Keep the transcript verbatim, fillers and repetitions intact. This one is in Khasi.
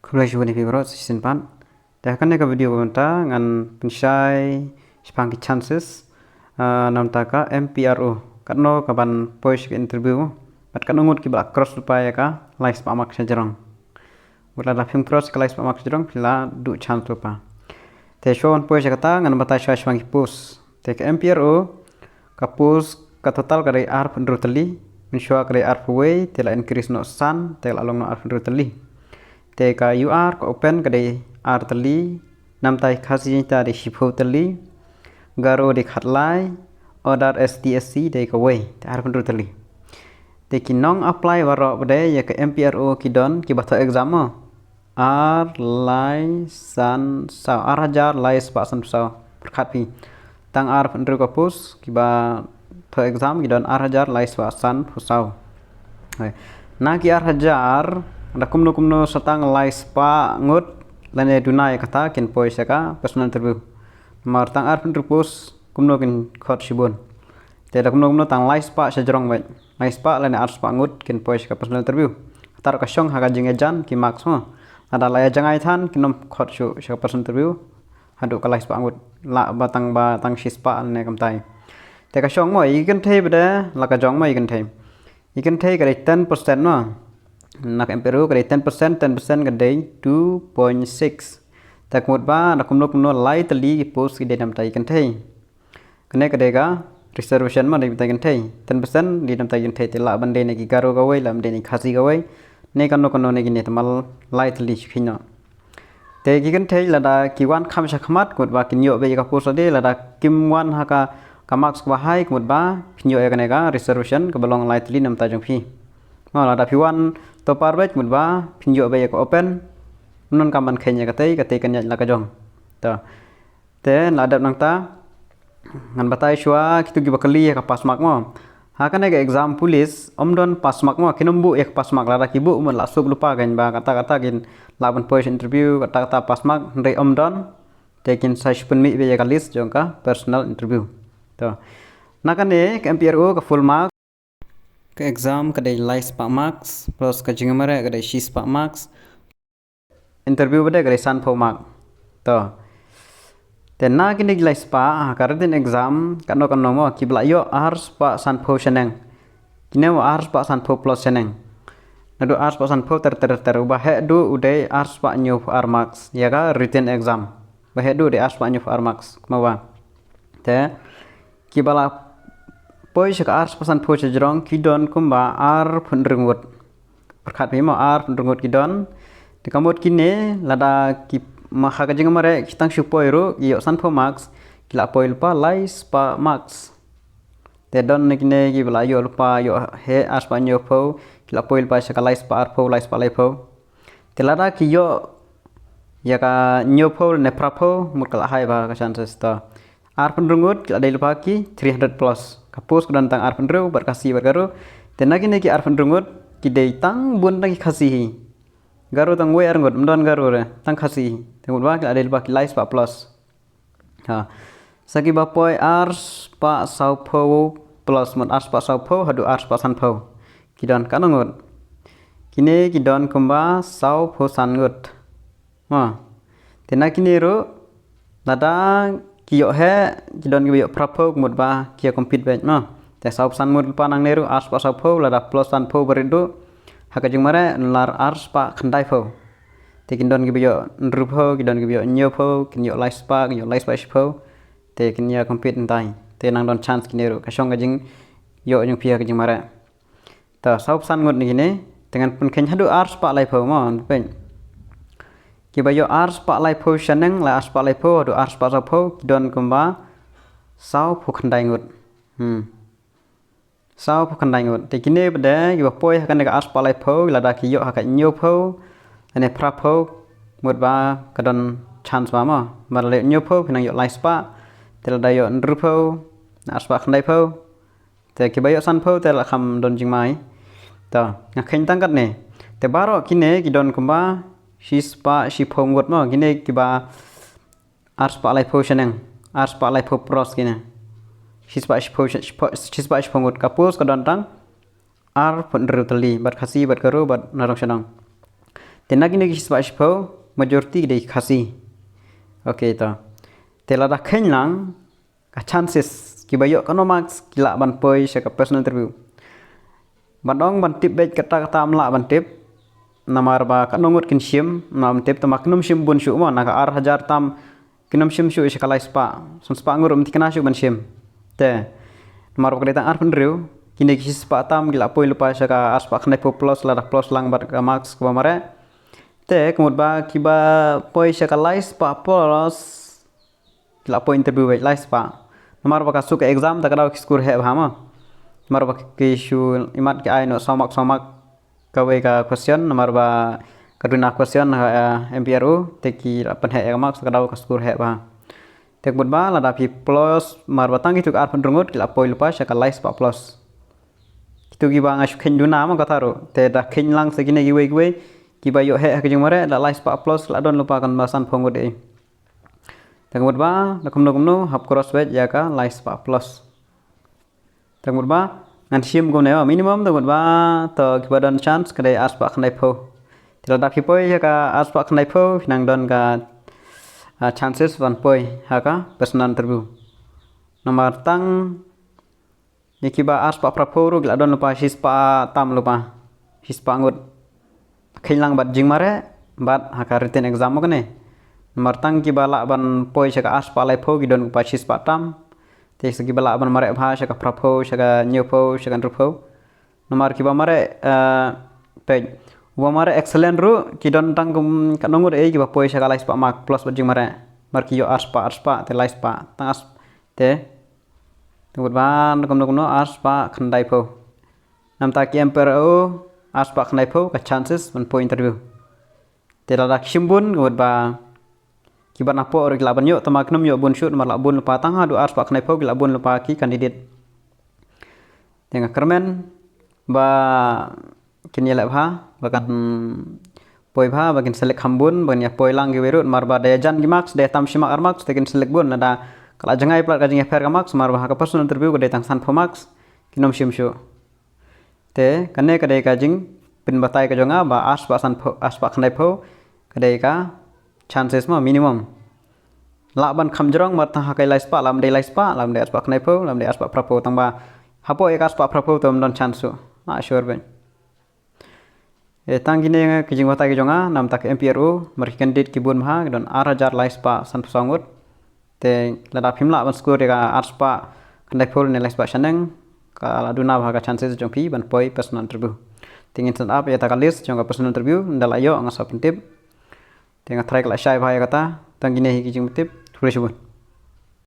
Khublei shibun ïa phi baroh sa shisien pat. Te ha kane ka video ba mynta ngan pynshai shaphang ki chances, ah, na bynta ka M P R O. Katno ka ban poi sha ka interview bad katno ngut kiba la cross lypa ïa ka lai spah mark shajrong. Wat lada phim cross ka lai spah mark shajrong phi la duh chance lypa. Te shuwa ban poi sha kata ngan batai shuwa shaphang ki post. Te ka M P R O ka post ka total ka dei arphew hynriew tylli, mynshuwa ka dei arphew wei, te la increase noh san, te la long noh arphew hynriew tylli. Te ka U R ka open ka dei ar tylli, namta Khasi Jaiñtia dei shiphew tylli, Garo dei khatlai, Odar S T S C dei kawei, te arphew hynriew tylli. Te ki nong apply baroh ba dei ïa ka M P R O ki don kiba thoh exam mo. Ar lai san saw, ar hajar lai spah san phew saw. Pyrkhat phi. Tang arphew hynriew ka post kiba thoh exam ki don ar hajar lai spah san phew saw. Hai. Na ki ar hajar, da kumno kumno sa tang lai spah ngut lane duna ïa kata kin poi sha ka personal interview. Namar tang arphew hynriew post kumno kin khot shibun. Te da kumno kumno tang lai spah shajrong beit. Lai spah lane ar spah ngut kin poi sha ka personal interview. Kata ruh ka shong ha ka jingïajan ki marks mo. Lada la ïa jngai than kin ym khot shuh sha ka personal interview haduh ka lai spah ngut. Lah ba tang ba tang shi spah lane kumtai. Te ka shong mo, ïa ki kynthei pat de la ka jong mo ïa ki kynthei. Ïa ki kynthei ka dei ten percent mo. Na ka M P R O ka dei ten percent, ten percent ka dei two point six. Te ka mut ba na kumno kumno lai tylli ki post ki dei namta ïa ki kynthei. Kane ka dei ka reservation mo, dei namta ïa ki kynthei. Ten percent dei namta ïa ki kynthei, te lah ban dei na ki Garo kawei, lah ban dei na ki Khasi kawei. Ne kano kano ne kine, te ma lai tylli shi khyndiat. Te ki kynthei lada ki wan kham sha khmat, ka mut ba kin ïoh beit ïa ka post lade, lada kim wan ha ka, ka marks kaba high, ka mut ba phin ïoh ïa kane ka reservation kaba long lai tylli namta jong phi. Mo, lada phi wan topper beit, ka mut ba phin ïoh beit ïa ka open. Ym don kam ban kheiñ ïa katei, katei kan ïaid la ka jong. To. Te la dep nangta ngan batai shuwa kito kiba kylli ïa ka pass mark mo. Ha kane ka exam police ym don pass mark mo, kin ym buh ïa ka pass mark, lada ki buh mut la suk lypa kein ba kata kata kin lah ban poi sha interview, kata kata pass mark, hynrei ym don. Te kin sa shu pynmih beit ïa ka list jong ka personal interview. To. Na kane ka M P R O ka full mark. Ka exam ka dei lai spah marks, plus ka jingmareh ka dei shi spah marks. Interview pat de ka dei sanphew mark. To. Te na kine ki lai spah, ha ka written exam, kano kano mo, kiba la ïoh ar spah sanphew shaneng. Kine mo ar spah sanphew plus shaneng. Naduh ar spah sanphew ter ter ter, uba heh duh u dei ar spah hynñiewphew ar marks ïa ka written exam. Uba heh duh u dei ar spah hynñiewphew ar marks. Kumba. Te kiba la poi sha ka ar spah sanphew shajrong ki don kumba arphew hynriew ngut. Pyrkhat phi mo, arphew hynriew ngut ki don. Te ka mut kine lada ki ma ha ka jingmareh ki tang shu poi ruh ki ïoh sanphew marks, ki la poi lypa lai spah marks. Te don na kine kiba la ïoh lypa, ïoh heh ar spah hynñiewphew, ki la poi lypa sha ka lai spah arphew, lai spah laiphew. Te lada ki ïoh ïa ka hynñiewphew ne phraphew, mut ka la high bha ka chances. To. Arphew hynriew ngut ki la dei lypa ki three hundred plus. Ka post ka don tang arphew hynriew bad Khasi bad Garo. Te na kine ki arphew hynriew ngut ki dei tang bun tang ki Khasi hi. Garo tang wei ar ngut, ym don Garo re, tang Khasi hi. Te mut ba ki la dei lypa ki lai spah plus. Ha. Sa kiba poi ar spah sawphew plus, mut ar spah sawphew haduh ar spah sanphew. Ki don katno ngut? Kine ki don kumba sawphew san ngut. Ha. Te na kine ruh lada ki ïoh heh, ki don kiba ïoh phraphew, ka mut ba ki ïa compete beit mo. Te sawphew san ngut lypa nangne ruh, ar spah sawphew lada plus sanphew barit duh, ha ka jingmareh yn lar ar spah khyndaiphew. Te kin don kiba ïoh hynriewphew, kin don kiba ïoh hynñiewphew, kin ïoh lai spah, kin ïoh lai spah shiphew. Te kin ïa compete hangtai. Te nang don chance kine ruh, ka shong ka jingïoh jong phi ha ka jingmareh. To, sawphew san ngut na kine, te ngan pynkheiñ haduh ar spah laiphew mo, pyn. Kiba ïoh ar spah laiphew shaneng, la ar spah laiphew haduh ar spah sawphew, ki don kumba sawphew khyndai ngut. Hmm. Sawphew khyndai ngut. Te kine pat de kiba poi ha kane ka ar spah laiphew, lada ki ïoh ha ka hynñiewphew lane phraphew, mut ba ka don chance bha mo. Ba lada ïoh hynñiewphew phin nang ïoh lai spah. Te lada ïoh hynriewphew, ar spah khyndaiphew. Te kiba ïoh sanphew te la kham don jingma hi. To, nga kheiñ tang katne. Te baroh kine ki don kumba shi spah shiphew ngut mo, kine kiba ar spah laiphew shaneng, ar spah laiphew plus kine. Shi spah shiphew, shi spah shiphew ngut, ka post ka don tang arphew hynriew tylli, bad Khasi, bad Garo, bad Nongkrem shaneng. Te na kine ki shispah shiphew, majority ki dei ki Khasi. Okay, to. Te lada kheiñ lang ka chances kiba ïoh katno marks ki lah ban poi sha ka personal interview. Ban ong ban tip beit kata kata ym lah ban tip. Namar ba katno ngut kin shim, ym lah ban tip, tangba kin ym shim bun shuh mo, na ka ar hajar tam kin ym shim shuh sha ka lai spah. San spah ngut ruh ym thikna shuh ban shim. Te namar ba ka dei tang arphew hynriew, kine ki shispah tam ki lah poi lypa sha ka ar spah khyndaiphew plus lada plus lang bad ka marks kaba mareh. Te ka mut ba kiba poi sha ka lai spah plus ki lah poi interview beit lai spah. Namar ba ka suk ka exam ta ka daw ki score heh bha mo. Namar ba ki shu imat ki ai noh saw mark saw mark kawei ka question, namar ba ka duna question ha, eh, M P R O, te ki lah pynheh ïa ka marks, ka daw ka score heh bha. Te ka mut ba lada phi plus, namar ba tang kitu ki arphew hynriew ngut ki lah poi lypa sha ka lai spah plus. Kitu kiba nga shu kheiñ duna mo kata ruh. Te da kheiñ lang sa kine kiwei kiwei kiba ïoh heh ha ka jingmareh, da lai spah plus lah don lypa kan ba sanphew ngut ei. Te ka mut ba da kumno kumno hap cross beit ïa ka lai spah plus. Te ka mut ba ngan shim kumne ba minimum, te ka mut ba to kiba don chance ka dei ar spah khyndaiphew. Te lada phi poi ïa ka ar spah khyndaiphew, phi nang don ka, ah, chances ban poi ha ka personal interview. Namar tang ïa kiba ar spah phraphew ruh ki lah don lypa shispah tam lypa. Shispah ngut. Kheiñ lang bad jingmareh bad ha ka written exam mo kane. Namar tang kiba lah ban poi sha ka ar spah laiphew ki don lypa shispah tam. Te sa kiba lah ban mareh bha sha ka phraphew, sha ka hynñiewphew, sha ka hynriewphew. Namar kiba mareh, eh, peit, uba mareh excellent ruh ki don tang kum katno ngut ei kiba poi sha ka lai spah mark plus bad jingmareh. Namar ki ïoh ar spah, ar spah, te lai spah tang ar sp-, te. Te ka mut ba na kumno kumno ar spah khyndaiphew. Namta ki M P R O ar spah khyndaiphew ka chances ban poi interview. Te lada ki shim bun, ka mut ba kiba napoh ruh ki lah ban ïoh, tangba kin ym ïoh bun shuh, namar lah bun lypa tang haduh ar spah khyndaiphew ki lah bun lypa ki candidate. Te nga kyrmen ba kin ïaleh bha, ba kan poi bha, ba kin select kham bun, ba kin ïa poi lang kiwei ruh, namar ba da ïajan ki marks, da ïatam shi mark ar marks, te kin select bun, lada ka la jngai palat ka jingïapher ka marks, namar ba ha ka personal interview ka dei tang sanphew marks, kin ym shim shuh. Te kane ka dei ka jingpynbatai ka jong nga ba ar spah sanphew, ar spah khyndaiphew ka dei ka chances mo minimum. Lah ban kham jrong namar tang ha ka lai spah, lah ban dei lai spah, lah ban dei ar spah khyndaiphew, lah ban dei ar spah phraphew, tangba hapoh ïa ka ar spah phraphew te ym don chance shuh. Nga sure beit. Eh, tang kine ki jingbatai ki jong nga, namta ka M P R O, namar ki candidate ki bun bha, ki don ar hajar lai spah sanphew saw ngut. Te lada phim lah ban score ïa ka ar spah khyndaiphew ne lai spah shaneng, ka la duna bha ka chances jong phi ban poi personal interview. Te ngin send up ïa kata ka list jong ka personal interview, ynda la ïoh nga sa pyntip. Te nga tharai ka la shai bha ïa kata, tang kine hi ki jingpyntip, khublei shibun.